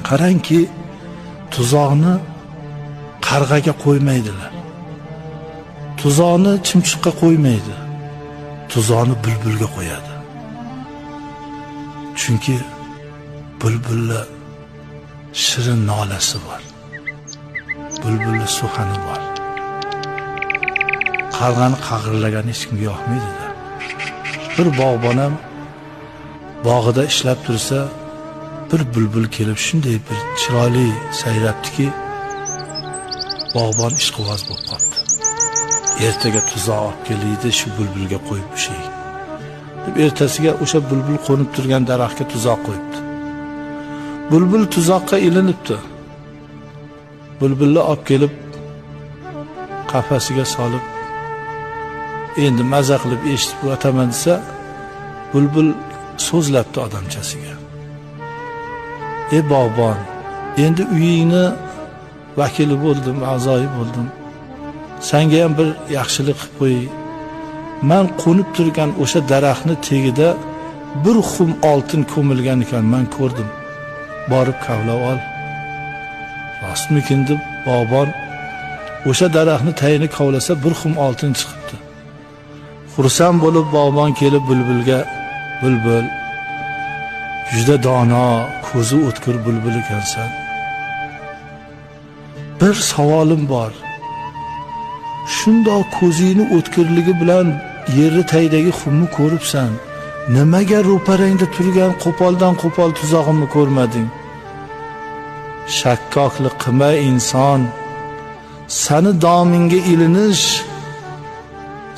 Qarangki, tuzoqni qarg'aga qo'ymaydilar. Tuzoqni chimchiqqa qo'ymaydi. Tuzoqni bulbulga qo'yadi. Chunki bulbulni shirin nolasi bor. Bulbulni suxani bor. Qarg'ani qag'irlagani hech kimga yoqmaydi-da. Bir bog'bon ham bog'ida ishlab tursa, bir bulbul kelib shunday bir chiroyli sayrabdiki, bog'bon ishqiboz bo'lib qoldi. Ertaga tuzoq olib keldi, shu bulbulga qo'yib ushay. Deb ertasiga o'sha bulbul qo'nib turgan daraxtga tuzoq qo'yibdi. Bulbul tuzoqqa ilinibdi. Bulbulni olib kelib qafasiga solib, endi maza qilib eshitib o'taman desa, bulbul so'zlabdi odamchasiga. Ey bog'bon, endi uyingni vakili bo'ldim, a'zoyi bo'ldim. Senga ham bir yaxshilik qilib qo'y. Men qo'nib turgan o'sha daraxtni tagida bir xum oltin ko'milgan ekan, men ko'rdim. Borib kavlab ol. Rostmikin deb bog'bon o'sha daraxtni tagini kavlasa, bir xum oltin chiqibdi. Xursand bo'lib bog'bon kelib bulbulga, bulbul, juda dono, ko'zi o'tkir bulbul ekansan. Bir savolim bor. Shundoq ko'zingni o'tkirligi bilan yerni tagidagi xumni ko'ribsan. Nimaga ro'parangda turgan qo'poldan qo'pol tuzog'imni ko'rmading? Shakkoklik qilma inson. Sani domingga ilinish,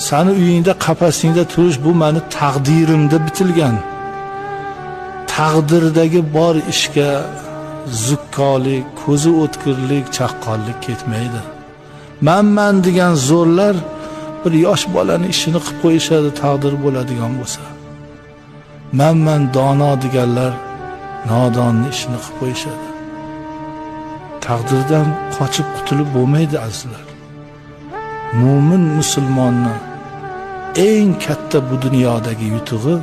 sani uyingda qafasingda turish bu meni taqdirimda bitilgan. Taqdirdagi bor ishga zukkolik, ko'zi o'tkirlik, chaqqonlik ketmaydi. Man degan zo'rlar bir yosh bolani ishini qilib qo'yishadi taqdir bo'ladigan bo'lsa. Man dono deganlar nodonni ishini qilib qo'yishadi. Taqdirdan qochib qutulib bo'lmaydi azizlar. Mo'min musulmonni eng katta bu dunyodagi yutug'i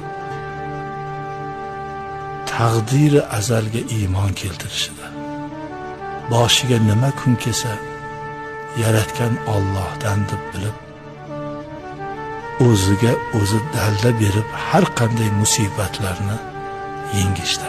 taqdiri azalga iymon keltirishida. Boshiga nima kun kelsa yaratgan Allohdan deb bilib, o'ziga o'zi dalda berib har qanday musibatlarni yengishda.